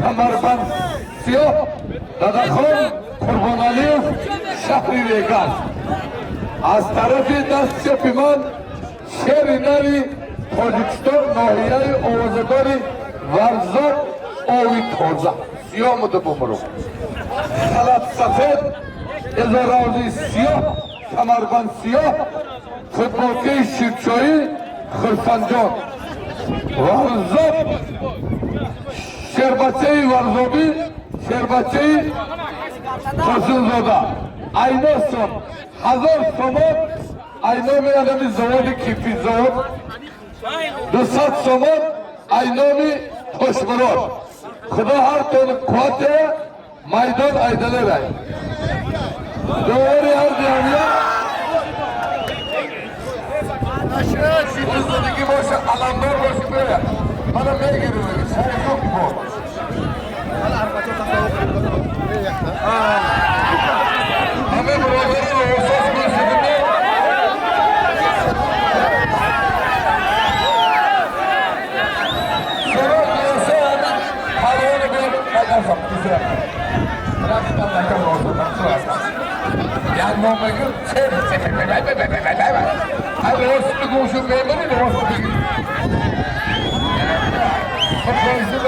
Камарбанд сиёҳ Дадахон Қурбоналиев, шаҳри Регар. Аз тарафи даст чапи ман шери нари Тоҷикистон, ноҳияи овозадори Варзоб, ови тоза сиёҳ муда бумуру халат сафед, изоравзи сиёҳ, камарбанд сиёҳ, футболкаи ширчоӣ Хурсанджон, Варзоб, шербачаи варзобӣ, шербачаи Қосимзода. Айносон 1000 сомон, айноми анами заводи кирпичзавод, 200 сомон айноми Тошмурод. Худо ҳартони қуввате, майдон айдалерай довари ҳар диҳамя зиндагӣ боша, аламдор боши, бея мана мегирим шайхук бо. Ҳаме бародари эҳсос мешудими. Шумо ниёса ҳамин палвони биёд накасам кисра. Як ном мегӯ чер ай рост бигӯ, шу мемонӣ, рост бигӯ. Хоб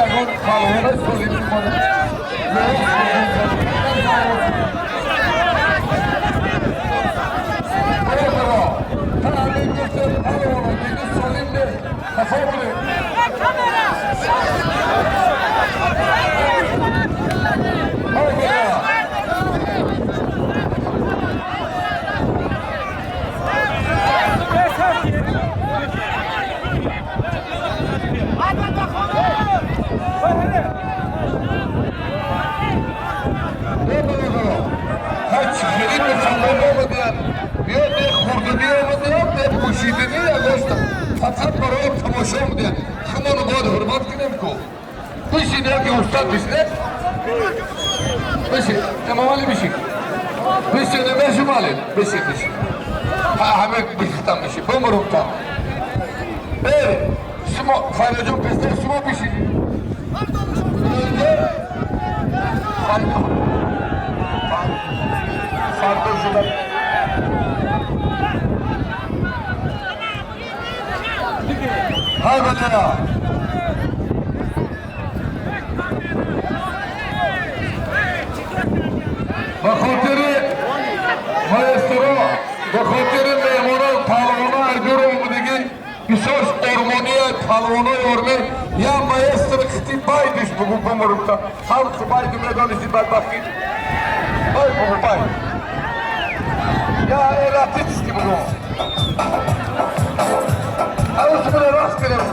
ягон палвона солим мемонад. Рост бигӯ. Ҳамин гуфтем палвона диги солим нест. Хафо будем. Хеле мусалмон омадиянд, биё не хӯрданӣ омадиянд, не пӯшиданӣ, ягошта фақат барои тамошо омадиянд. Шуморо бояд ҳурмат кунем ку. Бишин, яке устад бишинед, бишин, Эмомалӣ, бишин, бишин, Эмешумалӣ, бишин, бишин, ҳаме бишитам, бишин, бумурумтан. Э, шумо, Файраҷон, пештар шумо бишин. Фардо фардо шуда. Ҳай, балера. Ба хотири маэстро, ба хотири меҳмонон, палвоно аргуро омадагӣ бисёр ормония, палвонои орме я маэстро қити байдиш бугу бумурумта. Ҳам байду медонисти, бадбахтӣ. Бай бугу, бай. Я эротически бугу. Ҳавасмона рост кунем.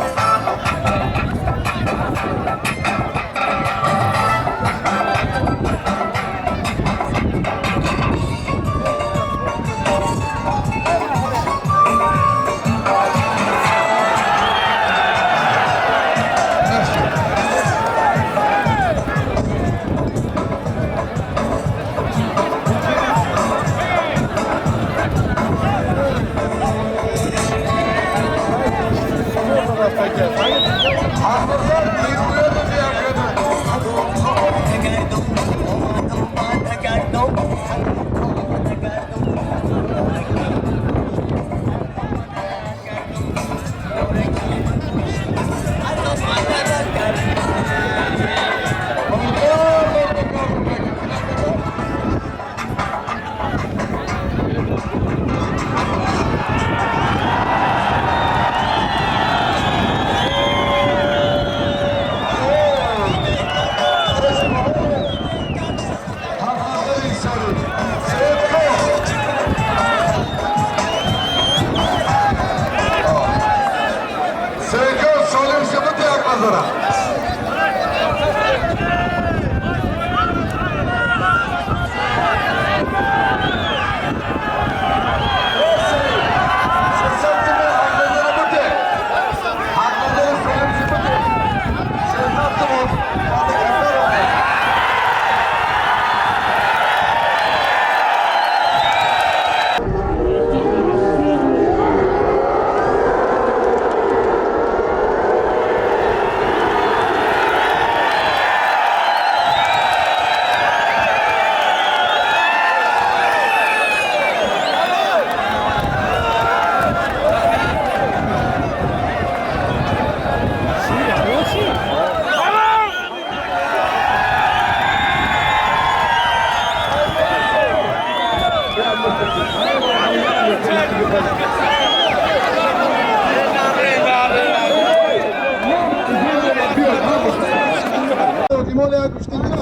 Эҳтимол як гӯштигира.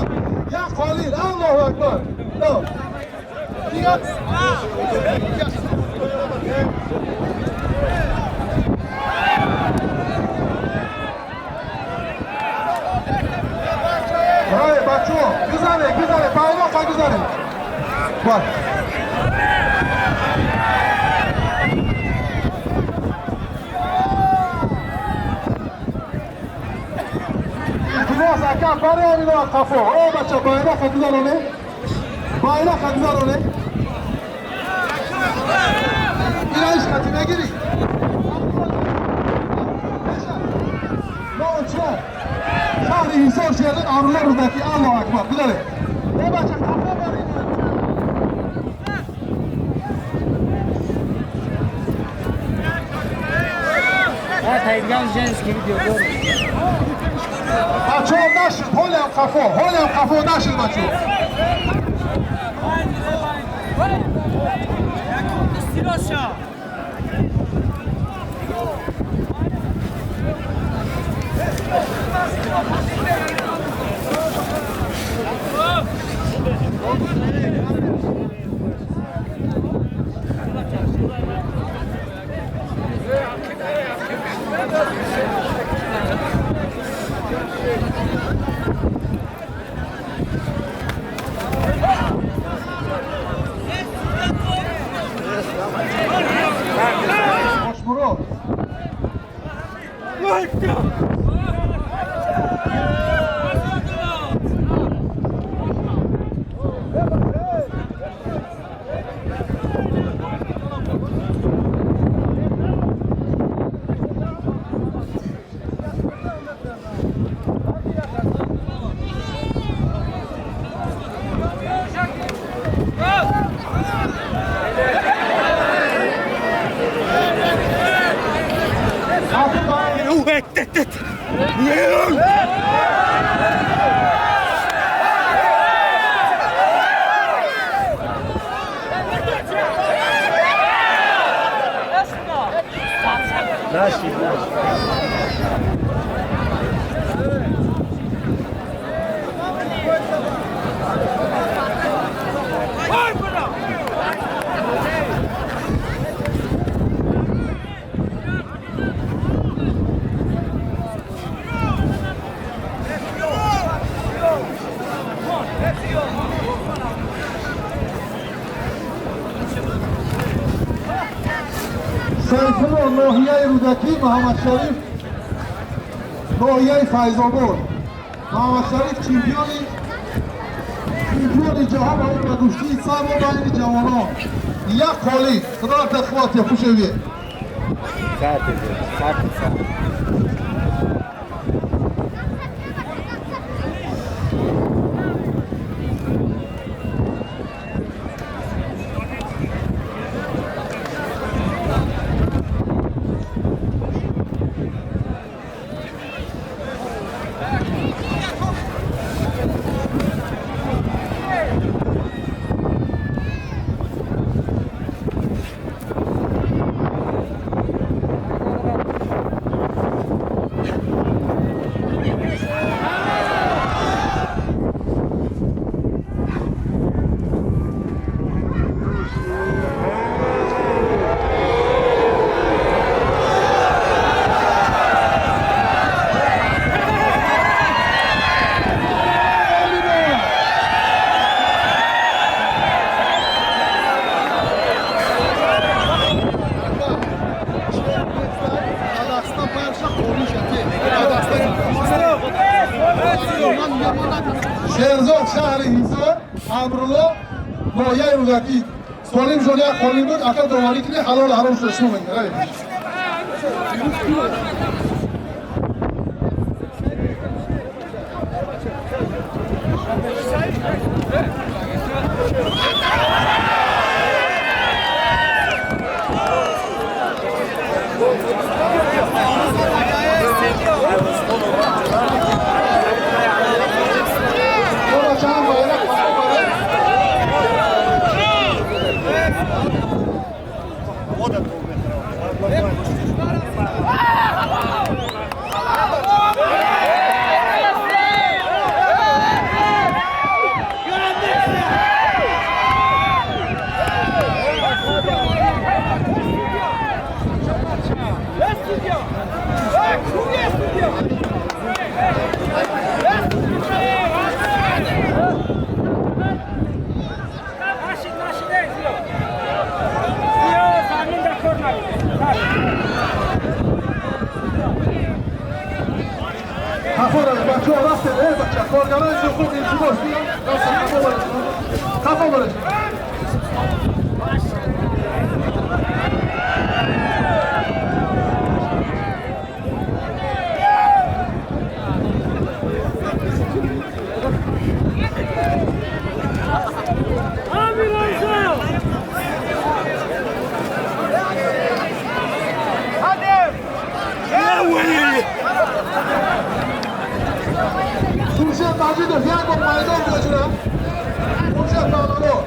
Як қолин. Аллоҳу акбар. Дигар ҳай бачаҳо, гузаре, гузаре, байроқа гузаре. Бар. Илтимос, ака, баре ҳамино қафо. О бача, байроқа гузароне. Байроқа гузароне. Ина иш хати мегирӣ. Ноча. Шаҳри Ҳисор, Шерзод Амрулло Рӯдакӣ. Аллоҳу акбар. Гузаре. О бача, қафо баре. Бачаҳо нашуд, ҳолиам қафо, ҳолиам қафо нашуд, бачаҳо. Хошмурод. Сайфулло, ноҳияи Рӯдакӣ, Муҳаммадшариф, ноҳияи Файзобод. Муҳаммадшариф чемпиони ҷаҳон оид ба гӯштии самбо байни ҷавонон. Як қолин. Худо тахватия хушеве. Шерзод, шаҳри Ҳисор, Амрулло, ноҳияи Рӯдакӣ. Солим шуд, як қолин буд, ака доварӣ кунӣ, ҳалол ҳаром шуд, шумо мегӯед. Бародарои ҳуқуқ, илтимос, қафо баред. Хуршед Маҷидов як бор майдон биёчунам. Хуршед паҳлавон.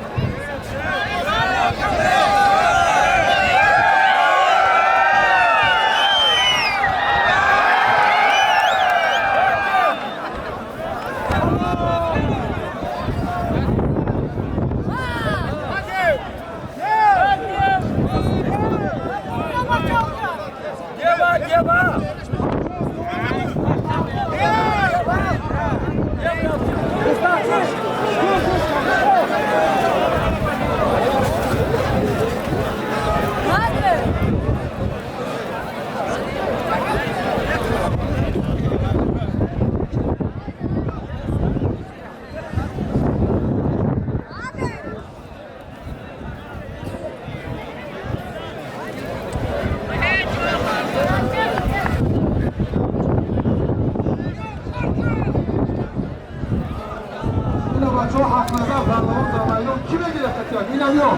Бачаҳо, ҳақназар паҳлавон дар майдон кӣ мегирад? Қатияк инам ё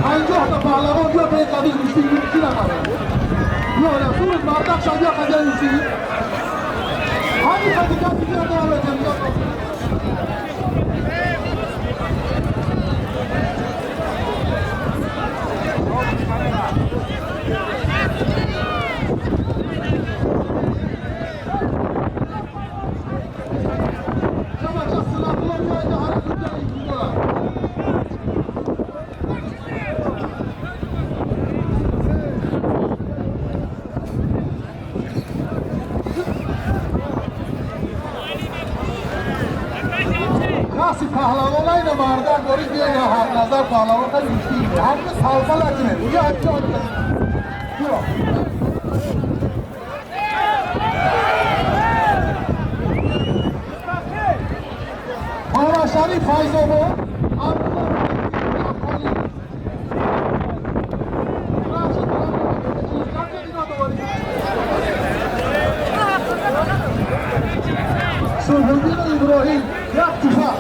50 та паҳлавон биё ба қабил гӯштӣ, ки нафара биё сурд мардак шав, биё қадия гӯштӣ ҳамин қадика биё давлатам. Каси паҳлавона ина мардак борид, биё ҳақназар паҳлавон хеле гӯштӣ ҳамин салфа накунед, уҷа биё. Муҳаммадшариф Файзобод. Суҳриддин Иброҳим як туфа.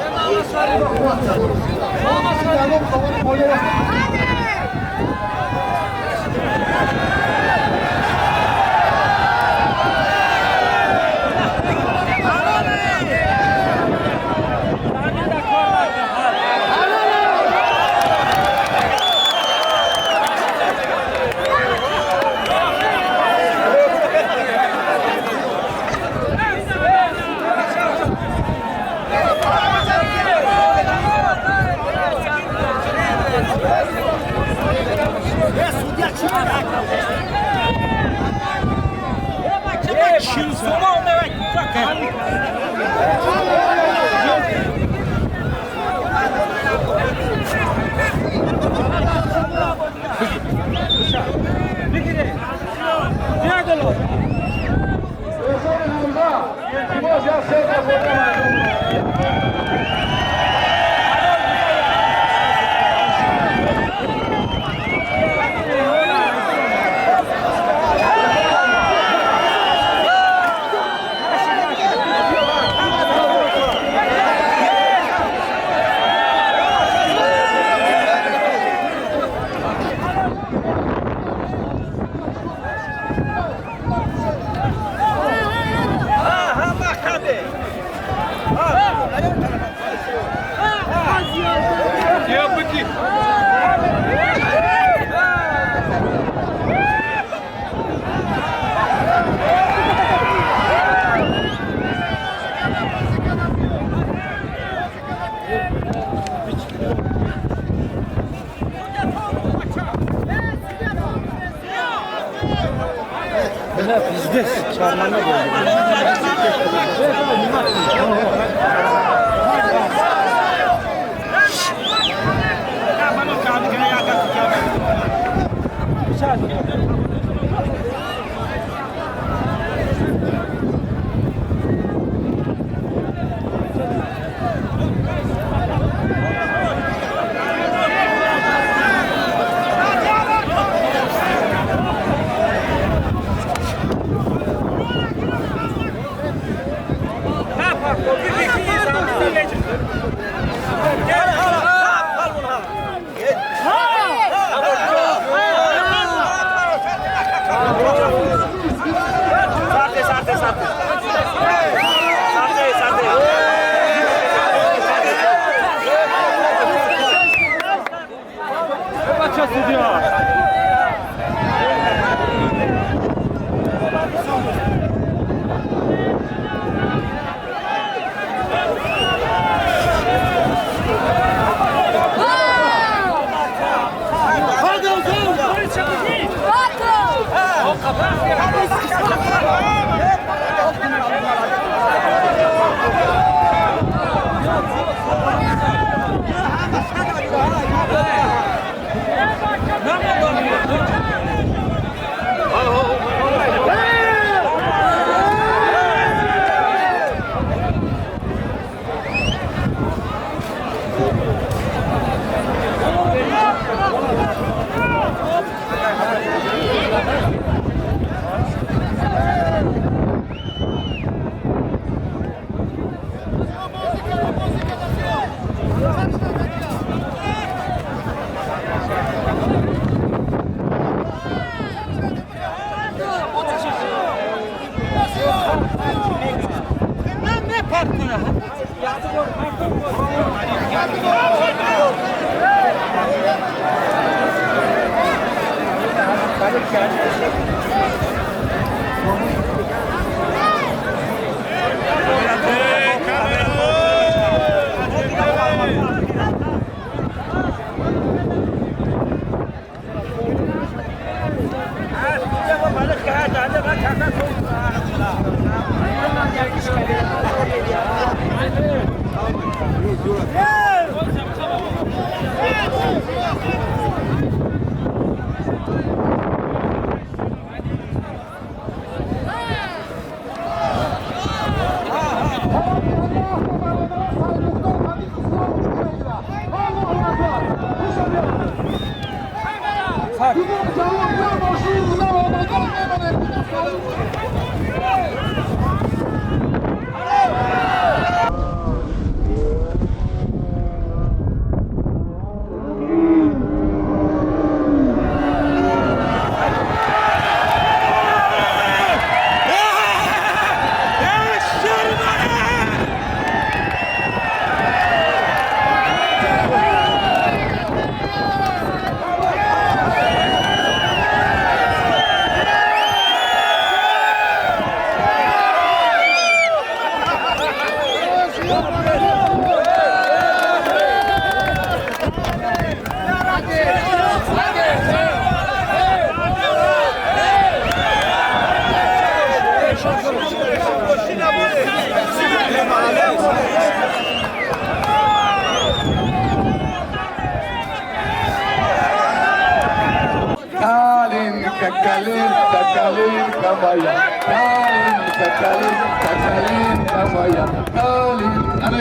Kalin kakalin kakalin kamaya kalin kakalin kakalin kamaya kalin. Ана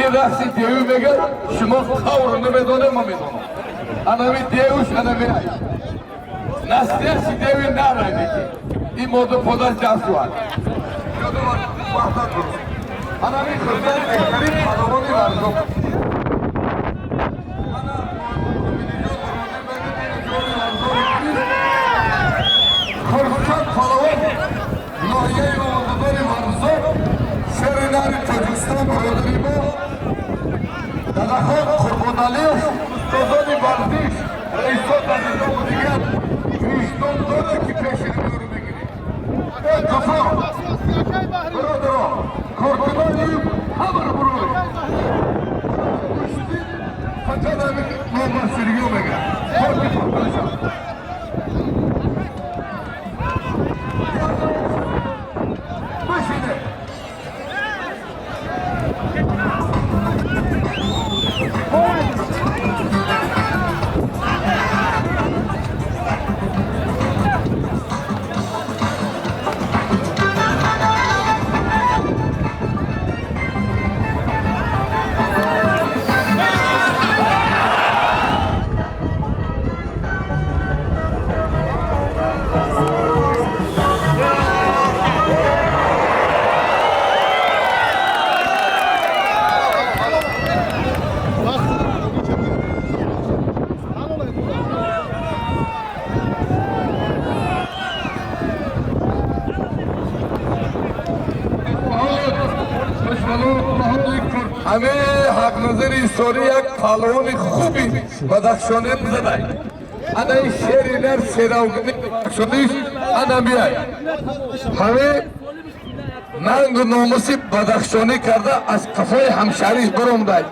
ин рақси девӣ мегӯяд, шумо қавру намедонем, ма медонам. Анами девуш, анами ай настоящий деви нарайдеки ин моду подаш ҷамъ шуад. Анами хурдани беҳтарин паҳлавони Варзоб. Хурсанд палавон, ноҳияи овозадори Варзоб, шери нари Тоҷикистон, бародари мо Дадахон Қурбоналиев, устозони варзиш, раисот азизову дигар виҷдон дорад, ки пеши ҳамёру мегирем. Э қафо, бародаро, коркунони ҳамаро бурӯй фақат ҳамин номасиргиё мегӯяд. Корки фақаша бишине. Ҳамаи Ҳақназари Исорӣ як паҳлавони хуби бадахшонӣ задай. Ана ин шери нар, шеравгини бадахшониш ана биай. Ҳамаи нангу номуси бадахшонӣ карда, аз қафои ҳамшаҳриш баромдай.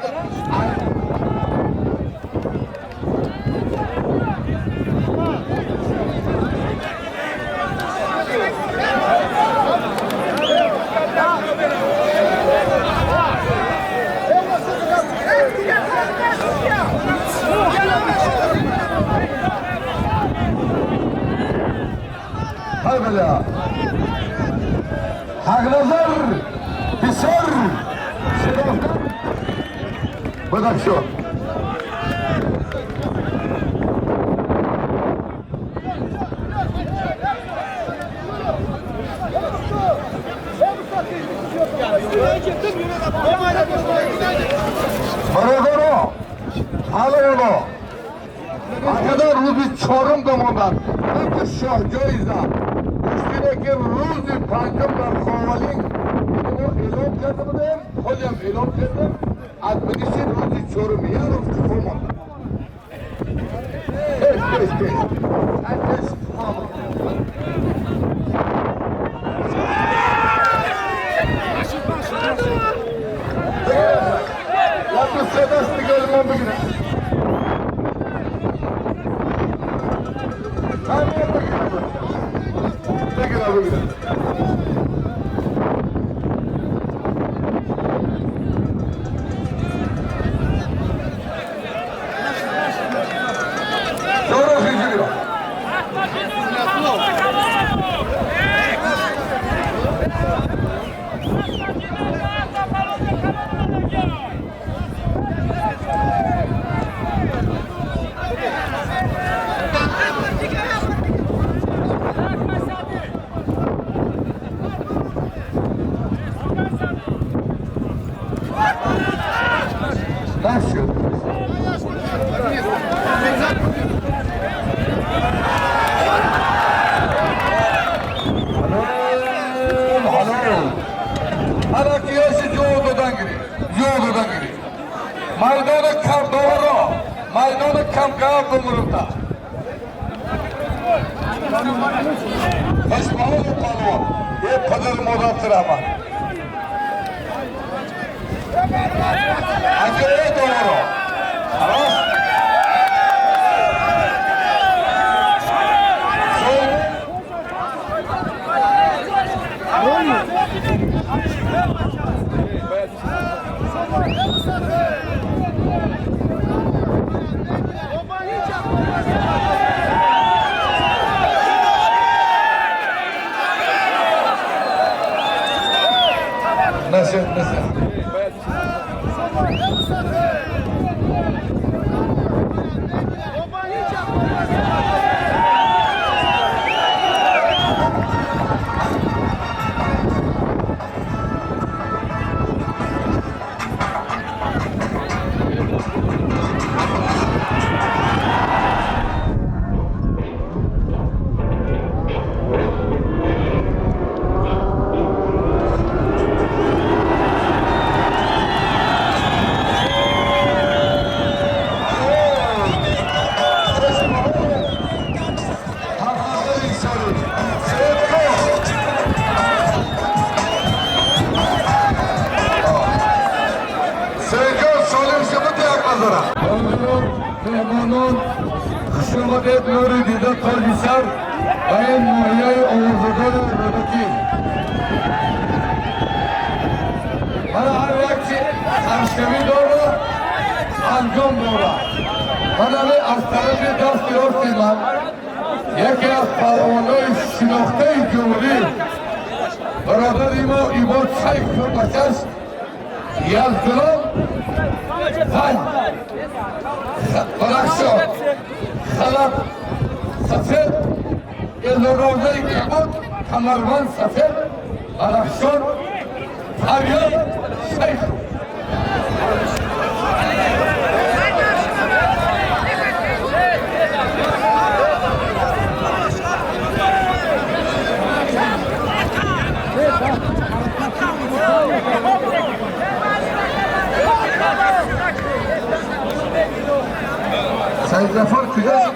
Hayvela. Ҳақназар писар шерафган Бадахшон. Бародаро, паҳлавоно, акадар рӯзи чорум домондан ки шоҳҷоиза гуштине, ки рӯзи панҷум дар Ховалинг мо эълон карда будем, ҳолиам эълон кардем, админисин рӯзи чорум як рӯз қафо монда. Пеш, пеш, пеш, пеш қафо монда. Як се даст дига ман бигирам. Бигирам, бигирам. Чоро хиҷиро. Нашуд. Ҳалол, ҳалол. Ҳаракиёши ҷо додан гирӣ, ҷо додан гирӣ. Майдони камдоворо, майдони камгав бумурда. Хушбаҳоли палвон, е падару модар тирамад. Nasıl, nasıl? Меҳмонон, хушомадед, нури дида Тоҷисар ва ин ноҳияи Овозадони Рӯдакӣ. Мана ҳар як чи саршавӣ дора, анҷом дора. Манами аз тарафи дасти рости ман яке аз паҳлавонои шинохтаи ҷумҳурӣ, бародари мо Ибод Шайх Бачаш, Яздулом Панҷ, Бадахшон, халат сафед, элрозаи кабуд, камарбанд сафед, Бадахшон, Фарёд Шайхов. Саид Гафар куҷост?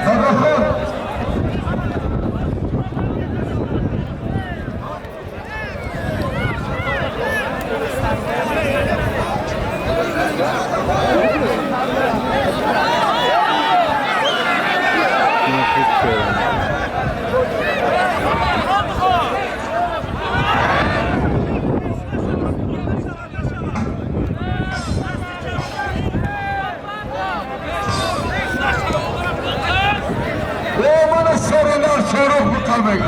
Дадахон, о, мана шеринар шерух муқамег.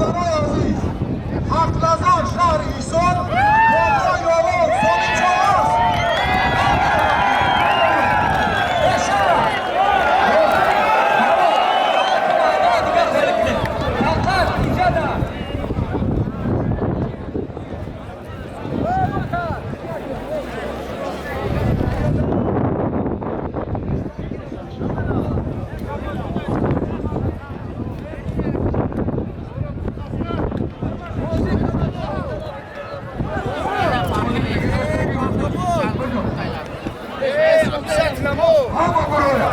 Бародарои азиз, Ҳақназар, шаҳри Ҳисор, Бобои Ёвон, соли чорас. Ҳама буроя.